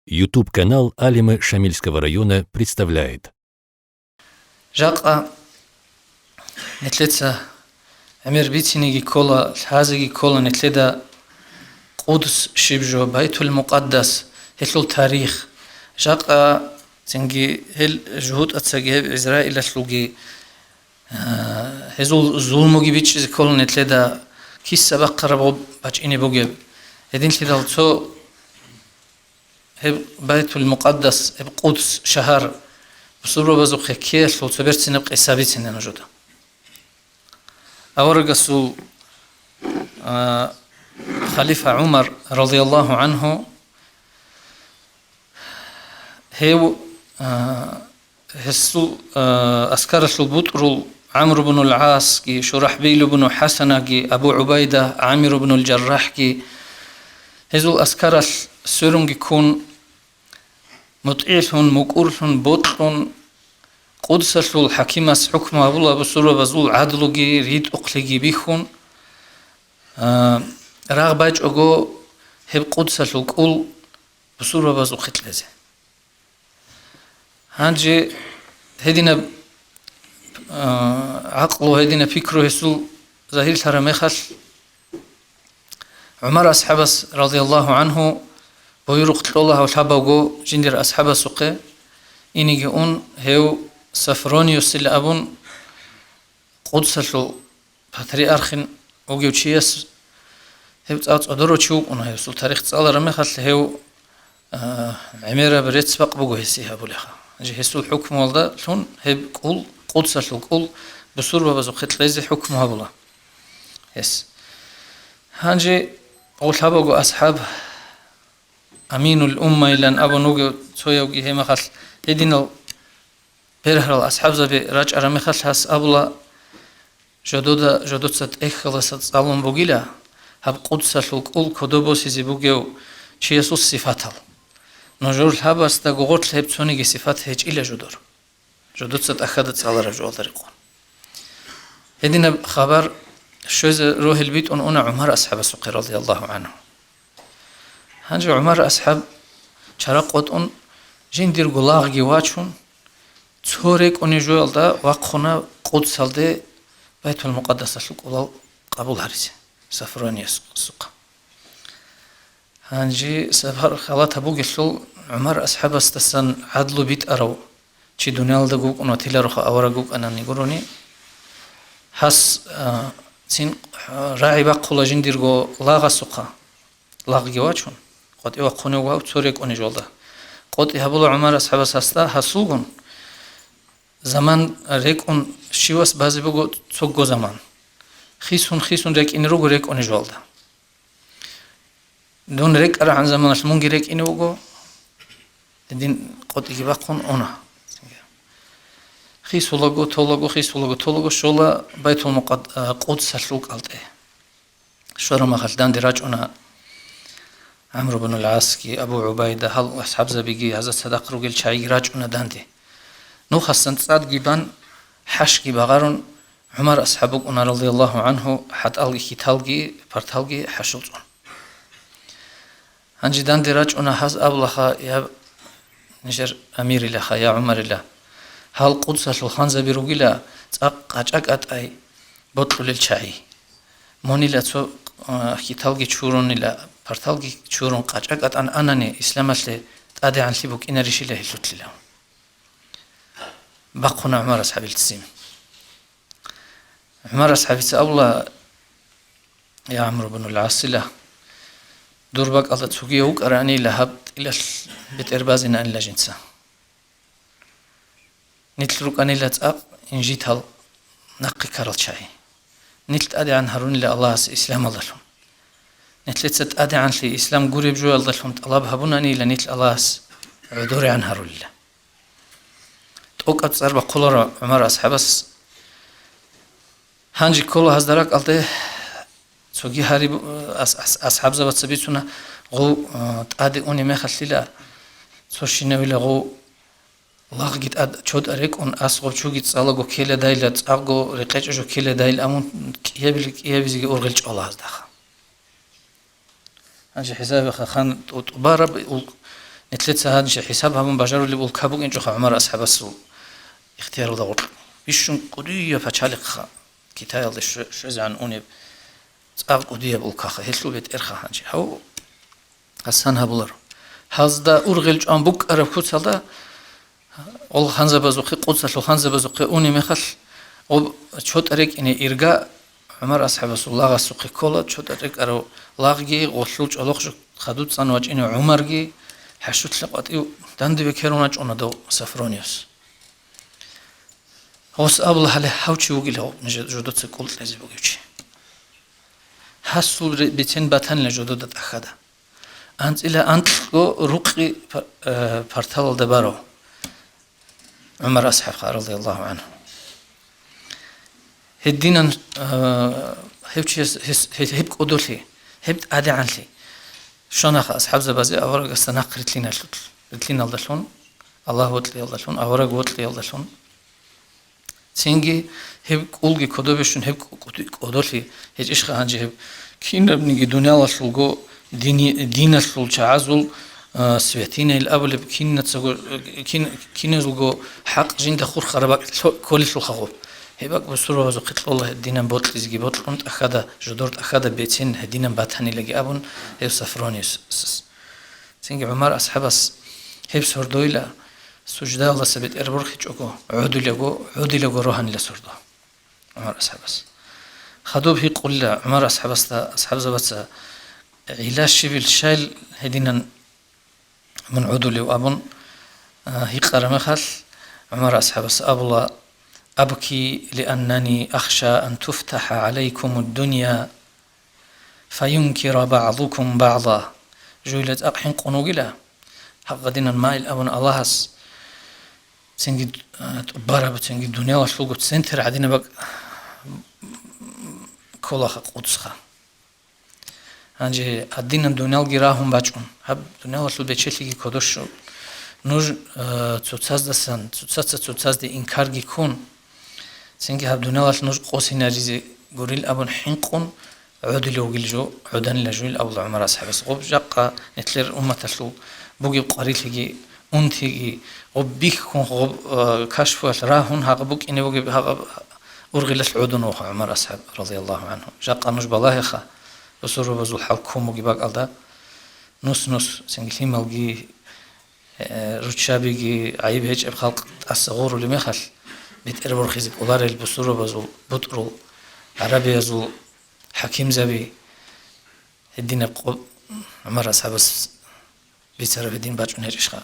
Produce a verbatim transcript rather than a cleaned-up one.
YouTube-канал Алимы Шамильского района представляет. Жакъа нилъеца гӀемер бициниги ккола, лъазеги ккола нилъеда Къудс щиб жо, Байтул-Мукъаддас, гьелъул тарих. Жакъа цинги гьел жугьутӀацаги гьеб Израилалъулги, а, гьезул зулмуги бичӀчӀизе ккола нилъеда, киса бахъараб гъоб бачӀине бугеб. Гьединлъидал цо гьеб Байтул-Мукъаддас, гьеб Къудс шагьар бусурбабазухъе ккеялъул цо берцинаб къиса бицина нужеда. Аварагасул, а, халифа ГӀумар, радияллагьу гӀанхӀу, гьев, а, гьесул, а, аскаралъул бутӀрул ГӀамру бну ал-ГӀасги, ШурахӀбил бну ХӀасанаги, Абу ГӀубайда, ГӀамир бну ал-ЖаррахӀги, гьезул аскаралъ сверунги ккун, мутӀигӀлъун, мукӀурлъун, бокьун, Къудсалъул хӀакимас хӀукму гьабула бусурбабазул гӀадлуги ритӀухълъиги бихьун, а, рагъ бачӀого гьеб Къудсалъул кӀул бусурбабазухъе кьезе. Гьанже гьединаб, а, гӀакълу, гьединаб пикру гьесул загьирлъараб мехалъ, ГӀумар асхӀабас, радияллагьу гӀанхӀу, буюрухъ кьола гьав лъабавго жиндир асхӀабасухъе, инеги ун, гьев Софрониосила абун, Къудсалъул патриархин вугев чияс, гьев цӀа-, цӀодоро чи вукӀуна, гьесул тарих цӀалараб мехалъ гьев, а, гӀемераб рецц-бакъ буго гьесие гьабулеха. Гьанже гьесул хӀукмуялда лъун гьеб кӀул, Къудсалъул кӀул бусурбабазухъе кьезе хӀукму гьабула гьес. Гьанже гъолъабаго асхӀаб, Аминул Уммайилан абун вугев цоявги гьеб мехалъ гьединал бергьарал асхӀабзаби рачӀараб мехалъ гьас абула: «Жодода, жодоца тӀехьалдаса цӀалун бугила гьаб Къудсалъул кӀул кодоб босизе бугев чиясул сифатал. Нужер лъабасда гугъорлъ гьеб цониги сифат гьечӀила жодор. Жодоца тӀахьада цӀалараб жоялда рекъон». Гьединаб хабар щвезе рогьел битӀун уна ГӀумар асхӀабасухъе, радияллагьу гӀанхӀу. Гьанже ГӀумар асхӀаб чара къотӀун, жиндирго лагъги вачун, цо рекӀуней жоялда вахъуна Къудсалде Байтул-Мукъаддасалъул кӀулал къабул гьаризе, Софрониясухъа. Гьанже сабар халатаб бугелъул, ГӀумар асхӀабасдасан гӀадлу битӀарав чи дуниялалда вукӀун ватилароха, авараг вукӀанани гурони. Гьас, а, цин, а, рагӀи бахъула жиндирго лагъасухъа, лагъги вачун, къватӀив вахъунев вав цо рекӀуней жолда. КъотӀи гьабула ГӀумар асхӀабас гьасда, гьасулгун заман рекӀун щивас базе буго цого заман. Хисун-хисун рекӀине руго рекӀуней жолда. Дун рекӀарагӀан заманалъ мунги рекӀине вуго, гьедин къотӀиги бахъун уна. Хисулаго, толаго, хисулаго, толаго щола Байтул-Мукъад-, а, Къудсалъул кӀалтӀе. Щвараб мехалъ данде рачӀуна ГӀамру бну ал-ГӀасги, Абу ГӀубайда, гьал асхӀабзабиги, гьазда цадахъ ругел чагӀиги рачӀуна данде. Нухасан цӀадги бан, хӀашги багъарун, ГӀумар асхӀаб вукӀуна, радияллагьу гӀанхӀу, хӀатӀалги хьиталги, парталги хӀашул цӀун. Гьанже данде рачӀуна гьаз абулаха, я нижер амирилаха, я ГӀумарила, гьал Къудсалъул ханзаби ругила цӀакъ къачӀа-кӀатӀай бокьулел чагӀи. Мунила цо, а, хьиталги чурунила, парталги чурун къачӀа-кӀатӀан анани, исламалъе тӀадегӀанлъи букӀинарищила гьелъулъила. Бахъуна ГӀумар асхӀабил ццин. ГӀумар асхӀабица абула, я ГӀамру бну ал-ГӀасила, дур бакӀалда цогияв вукӀаранила гьаб тӀилалъ бетӀер базинанила жинца. Нилъ рукӀанила цӀакъ инжитал нахъе ккарал чагӀи. Нилъ тӀадегӀан гьарунила Аллагьас исламалдалъун. Нилъеца тӀадегӀанлъи ислам гуреб жоялдалъун тӀалаб гьабунанила нилъ Аллагьас гӀодорегӀан гьарулила. ТӀокӀаб цӀар бахъуларо ГӀумар асхӀабас. Гьанже ккола гьазда ракӀалде цоги гьариб-, ас-, ас-, асхӀабзабаца бицуна, гъов, а, тӀаде унеб мехалъила, цо щинавила гъов лагъги тӀад чотӀа рекӀун, ас гъоб чуги цӀалаго ккеладайила, цӀакъго рекъечӀого ккеладайила, амун кӀиябили-кӀиябизеги ургъел чӀвала гьаздаха. Гьанже хӀисабиха, хан тӀу-, тӀубараб улк-, Нилъеца гьанже хӀисаб гьабун бажарулеб улка букӀинчӀоха ГӀумар асхӀабасул ихтияралда гъоркь. Бищун кӀудияб пачалихъха Китаялде щве-, щвезегӀан унеб цӀакъ кӀудияб улкаха, гьелъул бетӀерха гьанже. Гьав, гьасан гьабуларо. Гьазда ургъел чӀван букӀараб куцалда, гъол ханзабазухъе, кӀуцалъул ханзабазухъе унеб мехалъ, гъоб чотӀа рекӀине ирга ГӀумар асхӀабасул лагъасухъе ккола, чотӀа рекӀарав лагъги, гъолъул чӀолохъ жо хадуцӀцӀан вачӀинев ГӀумарги, хӀашутлъи къватӀив данде бекерун вачӀуна дов Софрониус. Гъос абула гьале гьав чи вугила гъоб нижер жодоца кӀул кьезе бугев чи. Гьасул ре-, бицен батанила жодода тӀахьада. АнцӀила анкьго рукъи пар-, э, парталалда барав ГӀумар асхӀабха, радияллагьу гӀанху. Гьединан, э, гьев чияс гьес-, гьел-, гьеб кӀодолъи, гьеб тӀадегӀанлъи щванаха асхӀабзабазе аварагасда нахъ ритлъиналъул-, ритлъиналдалъун, Аллагь вокьиялдалъун, авараг вокьиялдалъун. Цинги гьеб кӀулги кодобе щун, гьеб кӀу-, кӀу-, кӀодолъи гьечӀищха гьанже гьеб кинабниги дуниялалъулго дини-, диналъул чагӀазул, а, святинайил абулеб кинацаго, кин-, киназулго хӀакъ жинда хурхараб бакӀ лъо-, кколелъулха гъоб. Гьеб бакӀ бусурбабазухъе кьола гьединан бокьизеги бокьун, тӀахьада, жодор тӀахьада бецин гьединан батанилаги абун гьев Софрониус. Цинги ГӀумар асхӀабас гьеб сордойила суждаялдаса бетӀер борхичӀого, гӀодилаго, гӀодилаго рогьанила сордо ГӀумар асхӀабас. Хадуб гьикъулила ГӀумар асхӀабасда, асхӀабзабаца, гӀила щибил щайил гьединан мун гӀодулев абун, а, гьикъараб мехалъ, ГӀумар асхӀабас абула: «Абки лианнани ахша ан туфтаха гӀалайкумуд-дунья фаюнкира багӀдукум багӀда». Жуйла цӀакъ хӀинкъун вугила, гьаб гьадинан майил абун Аллагьас, цинги, а, тӀубараб, цинги дуниялалъулго центр гьадинаб бакӀ кколаха Къудсха. Гьанже гьадинан дуниялги рагьун бачӀун, гьаб дуниялалъул бечелъиги кодо щун, нуж, э, цоцаздасан, цоцаца цоцазде инкарги ккун, цинги гьаб дуниялалъ нуж къосинаризе гурил абун хӀинкъун, гӀодилев вугил жо, гӀоданила жуил абула ГӀумар асхӀабас. Гъоб жакъа нилъер умматалъул бугеб къварилъиги, унтиги, гъоб бихьун, гъоб, э, кашфуялъ рагьун, гьагъаб букӀине бугеб, гьагъаб ургъилалъ гӀодун вуха ГӀумар асхӀаб, радияллагьу гӀанху. Жакъа нуж балагьеха, бусурбабазул хӀал ккун бугеб бакӀалда, нус-нус, цинги лъималги, э, руччабиги, гӀайиб гьечӀеб халкъ тӀаса гъурулеб мехалъ, бетӀер борхизе кӀоларел бусурбабазул бутӀрул, гӀарабиязул хӀакимзаби, гьединаб къо-, ГӀумар асхӀабас бицараб гьедин бачӀун гьечӀищха.